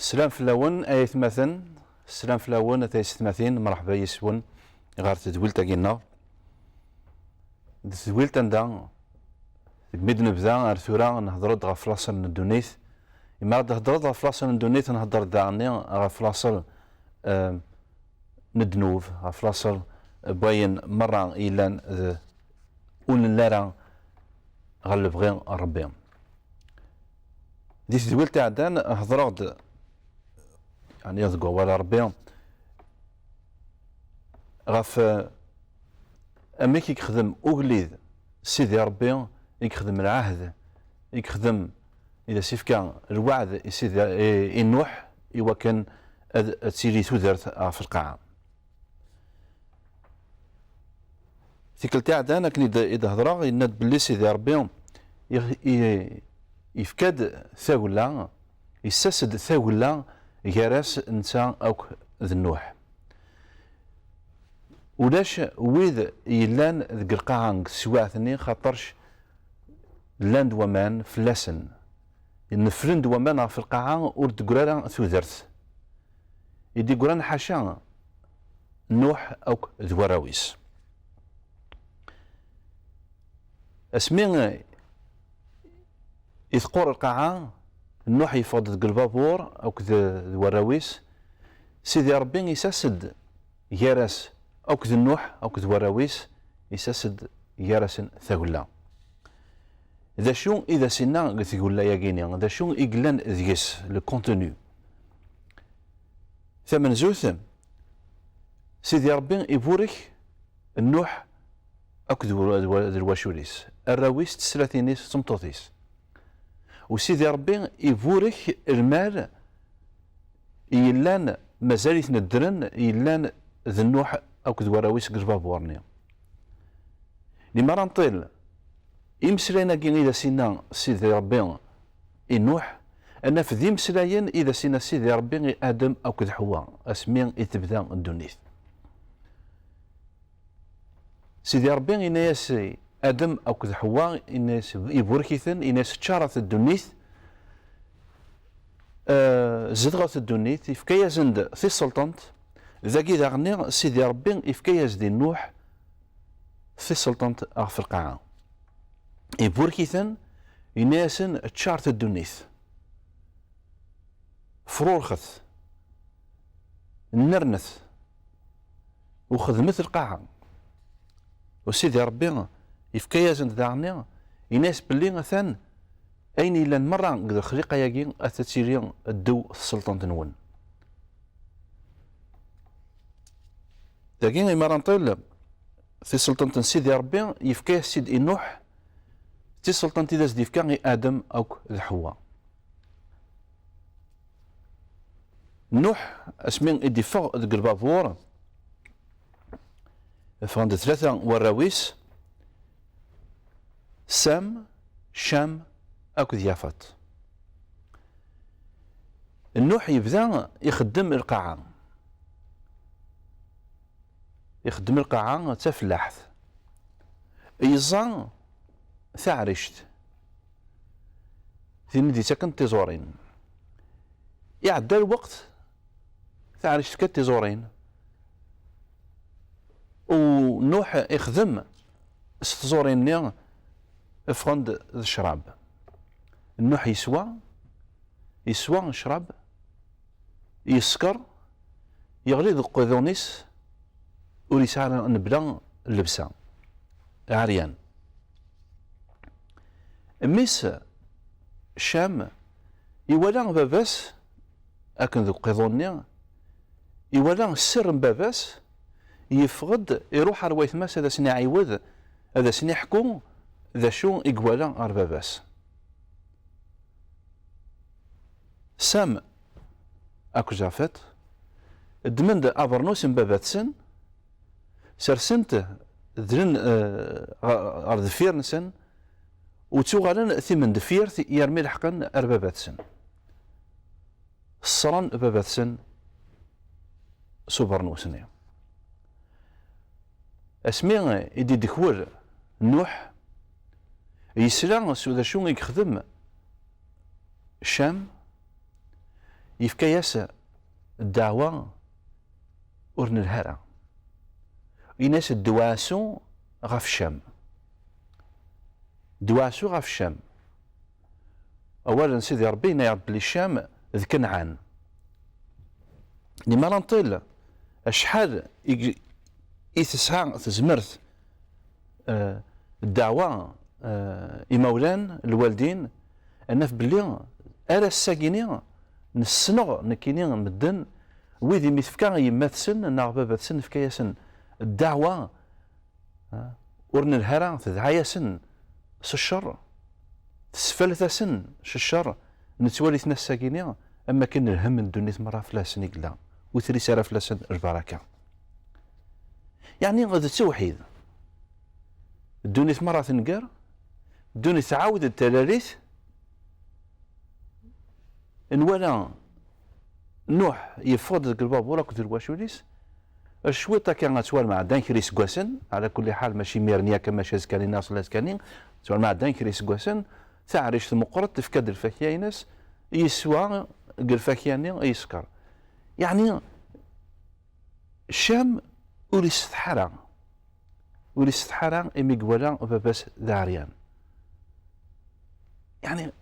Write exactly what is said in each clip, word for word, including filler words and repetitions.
Slam fell-awen ay atmaten, slam fell-awen a taysetmatin, mreḥba yes-wen ɣer tedwilt-agi-nneɣ. Di tedwilt anda, deg mi d-nebda ar tura, nhedder-d ɣef laṣel n ddunit. Imi ara d-thedreḍ ɣef laṣel n ddunit, nhedder daɣenni ɣef laṣel, eh, n ddnub, ɣef laṣel n wayen merra yellan d ur nelli ara ɣer lebɣi n Ṛebbi. Di tedwilt iɛeddan, hedreɣ-d, yeɛni deg wawal n Ṛebbi, ɣef, eh, amek i yexdem ugellid Sidi Ṛebbi, i yexdem lɛahd, i yexdem, i d as-ifka lweɛd i Sidi, i, i Nuḥ, i wakken ad, ad tili tudert ɣef lqaɛa. Tikkelt iɛeddan, akken i d-, i d-hedreɣ, yenna-d belli Sidi Ṛebbi i, i, yefka-d tagella, yessas-d tagella gar-as netta akk d Nuḥ. Ulac wid yellan deg lqaɛa deg teswiɛt-nni, xaṭerc llan-d waman fell-asen. Neflen-d waman ɣef lqaɛa, ur d-teggra ara tudert. I d-yeggran ḥaca Nuḥ akk d warraw-is. Asmi i teqqur lqaɛa, Nuḥ yeffeɣ-d deg lbabur akk d, d warraw-is. Sidi Ṛebbi isas-d gar-as akk d Nuḥ akk d warraw-is, isas-d gar-asen tagella. D acu i d as-inna deg tgella-yagini? D acu i yellan deg-s, le contenu? Tamenzut, Sidi Ṛebbi iburek Nuḥ akked w-, d wa-, d lwacul-is, arraw-is, d teslatin-is, d tmeṭṭut-is. U Sidi Ṛebbi iburek lmal yellan, mazal-iten ddren, yellan d Nuḥ akked warraw-is deg lbabur-nni. Limara nṭil, imeslayen-agi i d as-inna Sidi Ṛebbi i Nuḥ, ad naf d imeslayen i d as-inna Sidi Ṛebbi i Adem akked Ḥewwa, asmi i tebda ddunit. Sidi Ṛebbi yenna-yas i Adem akked Ḥewwa, yenna-yas, iburek-iten, yenna-yas, ččaret ddunit, eh, zedɣet ddunit, yefka-yasen-d tiselṭent. Dagi daɣenni, Sidi Ṛebbi yefka-yas-d i Nuḥ tiselṭent ɣef lqaɛa. Iburek-iten, yenna-yasen, ččaret ddunit. Frurxet, nnernet, u xedmet lqaɛa. U Sidi Ṛebbi yefka-yasen-d daɣenni, yenna-yas belli atan ayen yellan merra deg lexliqa-yagi ad tili ddew tselṭent-nwen. Dagi, imi ara nṭil, tiselṭent n Sidi Ṛebbi yefka-yas-tt-id i Nuḥ, d tiselṭent i d as-d-yefka i Adem akk d Ḥewwa. Nuḥ, asmi i d-iffeɣ deg lbabur, ffɣen-d tlata warraw-is, Sam, Cam akked Yafat. Nuḥ yebda ixeddem lqaɛa. Ixeddem lqaɛa d tafellaḥt. Yeẓẓa taɛrict, tin i d-yettaken tiẓurin. Iɛedda lweqt, taɛrict tekka tiẓurin. U Nuḥ ixdem s tẓurin-nni, ffɣen-d d ccrab. Nuḥ yeswa, yeswa ccrab, yeskeṛ, yeɣli deg uqiḍun-is, ur yesɛi ara nebla llebsa, ɛeryan. Mmi-s Cam iwala baba-s akken deg uqiḍun-nni, iwala sser n baba-s, yeffeɣ-d, iruḥ ar waytma-s ad asen-iɛiwed, ad asen-iḥku d acu i iwala ɣer baba-s. Sam akked Jafet ddmen-d abernus n baba-tsen, sersen-t, dlen, eh, ɣer, ɣer deffir-nsen, u ttuɣalen timendeffirt yermi leḥqen ar baba-tsen. Ṣṣren baba-tsen s ubernus-nni. Asmi i d-idekwel Nuḥ, yesla s d acu i yexdem Cam, yefka-yas ddeɛwa ur nelhi ara. Ini-as ddeɛɛu ɣef Cam. Ddeɛɛu ɣef Cam. Awal n Sidi Ṛebbi yenna-yaɣ-d belli Cam d Kenɛan. Limer ara nṭil acḥal i, i tesɛa tezmert, eh, ddeɛwa, eh, imawlan, lwaldin, ad naf belli ar ass-agi-ni nessneɣ nekkini medden wid imi tefka yemma-tsen neɣ baba-tsen, tefka-yasen ddeɛwa, eh, ur nelhi ara, tedɛa-yasen s ccer, tesfalet-asen s ccer, nettwali-ten ass-agi-ni am wakken lhemm n ddunit merra fell-asen i yella, ur tris ara fell-asen lbaraka. Yeɛni d ttewḥid. Ddunit merra tenger, ddunit tɛawed-d talalit, nwala Nuḥ yeffeɣ-d deg lbabur akked lwacul-is, cwiṭ akka ad twalem ɛeddan kra iseggasen, ɛla kulli ḥal mačči imir-nni akka, mačči azekka-nni neɣ s lɛeskan-nni, ad twalem ɛeddan kra iseggasen, taɛrict meqqret tefka-d lfakya-ines, yeswa deg lfakya-nni yeskeṛ. Yeɛni Cam ur isetḥa ara, ur isetḥa ara imi iwala baba-s d aɛeryan. Yeɛni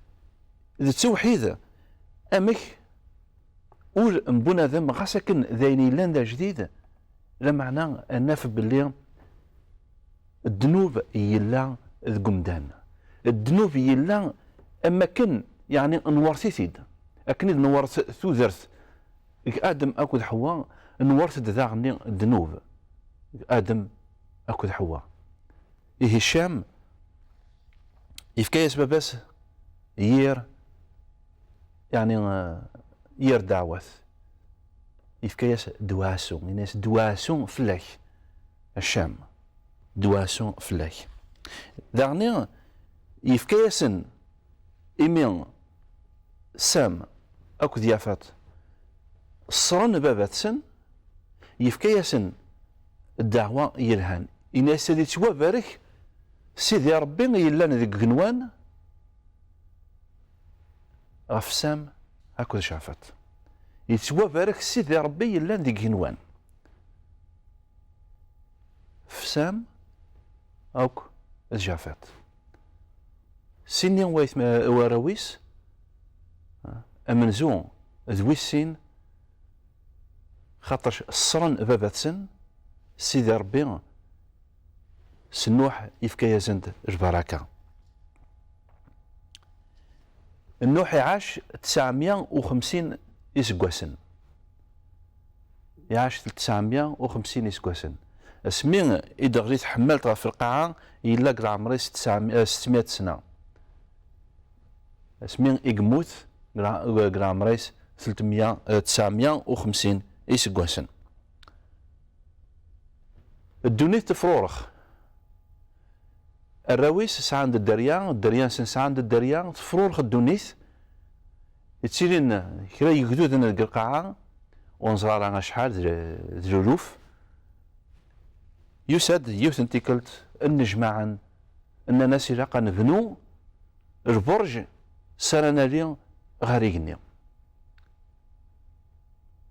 d ttewḥid, amek ul n bunadem, ɣas akken d ayen yellan d ajdid, lameɛna ad naf belli ddnub yella deg umdan. Ddnub yella am wakken, yeɛni, nwert-it-id. Akken i d-nwert tudert deg Adem akked Ḥewwa, nwert-d daɣenni ddnub deg Adem akked Ḥewwa. Ihi Cam yefka-yas baba-s yir, yeɛni, eh, yir ddeɛwat. Yefka-yas ddeɛɛu, yenna-yas ddeɛɛu fell-ak, a Cam, ddeɛɛu fell-ak. Daɣenni yefka-yasen, imi Sam akked Yafat ṣṣren baba-tsen, yefka-yasen ddeɛwa yelhan. Yenna-yas ad yettwabarek Sidi Ṛebbi yellan deg igenwan ɣef Sam akked Jafet. Yettwabarek Sidi Ṛebbi yellan deg igenwan f Sam akk d Jafet. Sin-nni wayt-, warraw-is, amenzu d wis sin, xaṭerc ṣṣren baba-tsen, Sidi Ṛebbi s Nuḥ yefka-yasen-d lbaraka. Nuḥ iɛac tesɛemya u xemsin iseggasen. Iɛac tesɛemya u xemsin iseggasen. Asmi i d-teɣli tḥemmalt ɣef lqaɛa, yella deg leɛmer-is tesɛemya, eh, setmya sna. Asmi i yemmut, deg lɛ-, deg leɛmer-is tletmya, eh, tesɛemya u xemsin iseggasen. Ddunit tefrurex. Arraw-is sɛan-d dderya, dderya-nsen sɛan-d dderya, tefrurex ddunit. Ttilin kra yegduden deg lqaɛa, ur neẓri ara acḥal, d, d luluf. Yusa-d yiwet n tikkelt, nnejmaɛen, nnan-as ilaq ad nebnu lberǧ s ara nali ɣer igenni.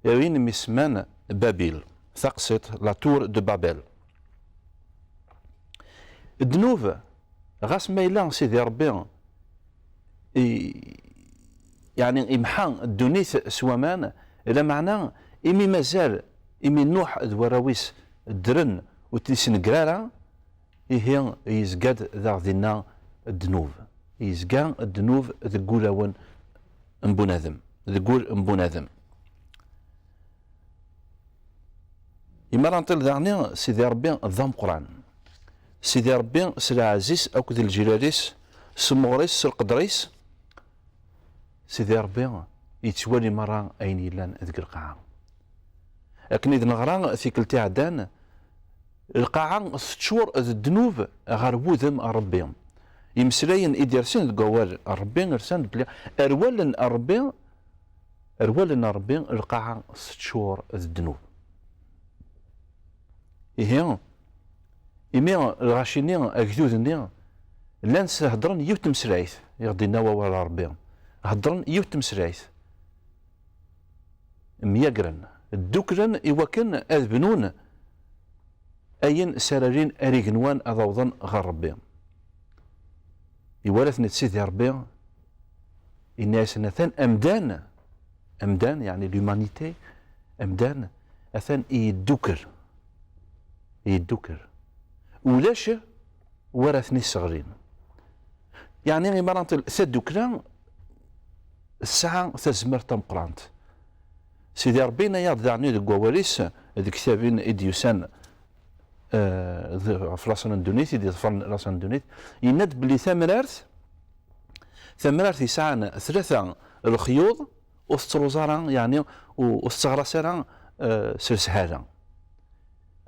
Ayen mi semman Babil, taqsiṭ, la tour de Babel. Ddnub, ɣas ma yella Sidi Ṛebbi i, yeɛni imḥa ddunit s waman, lameɛna imi mazal, imi Nuḥ d warraw-is ddren ur t-isnegger ara, ihi yezga-d daɣ dinna ddnub. Yezga ddnub deg wulawen n bunadem, deg wul n bunadem. Imi ara nṭil daɣni, Sidi Ṛebbi d ameqqran. Sidi Ṛebbi s lɛezz-is akked lǧilal-is, s lmeɣr-is, s lqedr-is, Sidi Ṛebbi yettwali merra ayen yellan deg lqaɛa. Akken i d-neɣra tikkelt iɛeddan, lqaɛa teččur d ddnub ɣer wudem n Ṛebbi. Imeslayen i d-irsen deg wawal n Ṛebbi rsan-d belli ar wallen n Ṛebbi, ar wallen n Ṛebbi, lqaɛa teččur d ddnub. Ihi, imi lɣaci-nni, agdud-nni, llan s-, heddren yiwet tmeslayt, i ɣ-d-inna wawal n Ṛebbi. Heddren yiwet tmeslayt. myagren, dduklen i wakken ad bnun ayen saralin ar igenwan ad awḍen ɣer Ṛebbi. Iwala-ten-id Sidi Ṛebbi, yenna-yasen: "Atan amdan, amdan, yeɛni l'humanité, amdan, atan yeddukel, yeddukel. Ulac wara ten-isseɣlin." Yeɛni, imi ara nṭel, taddukla tesɛa tazmert tameqqrant. Sidi Ṛebbi yenna-yaɣ-d daɣen deg wawal-is, deg ktab-in i d-yusan, eh, d-, ɣef laṣel n ddunit, i d-iḍefren laṣel n ddunit, yenna-d belli tamrart, tamrart yesɛan tlata lexyuḍ, ur tettruẓ ara, yeɛni, u-, ur tetteɣras ara, eh, s leshala.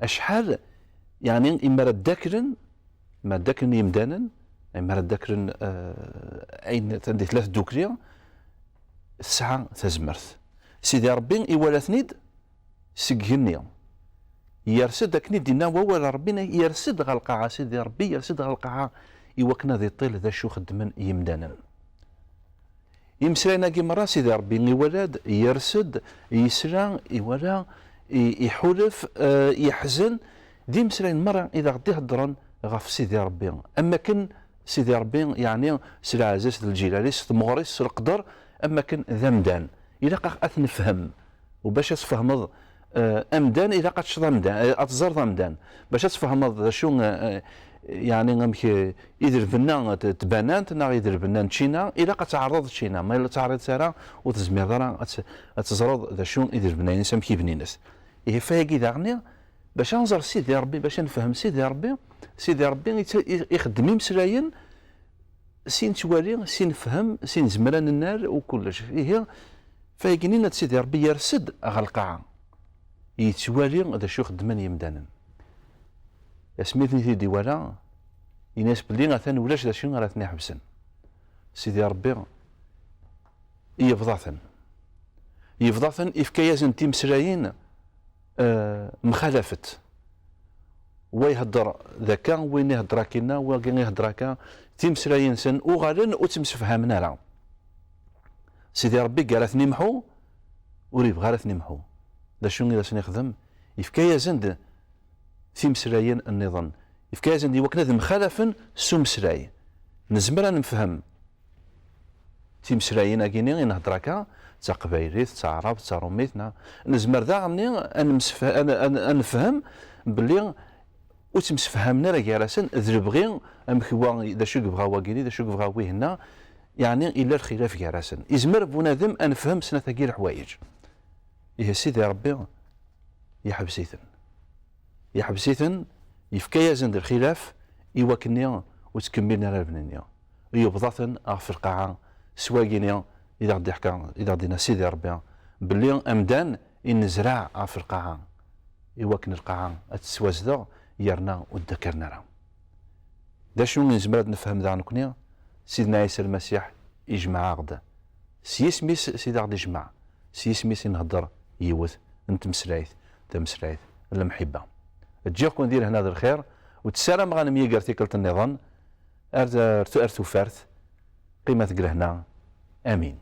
Acḥal, yeɛni, imi ara ddaklen, ma ddaklen yimdanen, imi ara ddaklen, eh, ayen, di tlat ddukli, tesɛa tazmert. Sidi Ṛebbi iwala-ten-id seg igenni. Yers-d, akken i d-yenna wawal n Ṛebbi, yers-d ɣer lqaɛa, Sidi Ṛebbi yers-d ɣer lqaɛa i wakken ad iṭil d acu xeddmen yimdanen. Imeslayen-agi merra, Sidi Ṛebbi iwala-d, yers-d, yesla, iwala, i-, iḥulef, eh, yeḥzen. D imeslayen merra i d aɣ-d-iheddren ɣef Sidi Ṛebbi. Am akken Sidi Ṛebbi, yeɛni s lɛezz-is, d lǧilal-is, s temɣer-is, s leqder, am akken d amdan. Ilaq-aɣ ad t-nefhem. U bac ad tfehmeḍ, eh, amdan, ilaq ad teččeḍ amdan, eh, ad teẓreḍ amdan. Bac ad tfehmeḍ d acu, eh, eh, yeɛni amek, eh, i d lbenna n t-, tbanant, neɣ i d lbenna n ččina, ilaq ad tɛerḍeḍ ččina. Ma yella ur teɛriḍeḍ ara, ur tezmireḍ ara ad t-, ad teẓreḍ d acu i d lbenna-ines, amek i bninet. Ihi, ɣef wayagi daɣen, bac ad nẓer Sidi Ṛebbi, bac ad nefhem Sidi Ṛebbi, Sidi Ṛebbi itta-, i-, ixeddem imeslayen, si nettwali, si nefhem, si nezmer ad nenal, u kullec. Ihi, ɣef wayagi-nni, yenna-d Sidi Ṛebbi yers-d ɣer lqaɛa, yettwali d acu xeddmen yimdanen. Asmi ten-id-iwala, yenna-yas belli atan ulac d acu ara ten-iḥebsen. Sidi Ṛebbi yebḍa-ten. Yebḍa-ten, ifka-yasen-d timeslayin, eh, mxalafet. Wa ihedder d akka, win ihedder akkinna, wagi ihedder akka. Timeslayin-nsen uɣalen ur ttemsefhamen ara. Sidi Ṛebbi gar-aten imḥu, ur yebɣi ara ad ten-imḥu. D acu i d asen-ixdem? Ifka-yasen-d timeslayin nniḍen. Ifka-yasen-d i wakken ad mxalafen s umeslay. Nezmer ad nefhem timeslayin-agi-nni i nhedder akka, d taqbaylit, d taɛrabt, d tarumit, neɣ nezmer daɣen-nni ad nemsef-, ad, ad, ad nefhem belli ur ttemsefhamen ara gar-asen, d lebɣi, amek wa, d acu i yebɣa wagini, d acu i yebɣa wihenna, yeɛni illa lxilaf gar-asen. Izmer bunadem ad nefhem snat-agi leḥwayeǧ. Ihi Sidi Ṛebbi yeḥbes-iten. Yeḥbes-iten, yefka-yasen-d lxilaf i wakken-nni ur ttkemmilen ara lebni-nni. Yebḍa-ten ɣef lqaɛa, s wagini i d aɣ-d-iḥka, i d aɣ-d-yenna Sidi Ṛebbi, belli amdan i nezreɛ ɣef lqaɛa, i wakken lqaɛa ad tettwazdeɣ yerna ur d-kkren ara. D acu i nezmer ad nefhem daɣ nekni? Sidna Ɛisa Lmasiḥ ijmeɛ-aɣ-d. S yisem-is i d aɣ-d-ijmeɛ. S yisem-is i nhedder yiwet n tmeslayt, tameslayt n lemḥibba. Ǧǧiɣ-ken di lehna d lxir, u ssarameɣ ad nemyager tikkelt nniḍen. Ar, ar, ar tufart, qqimet deg lehna. Amin.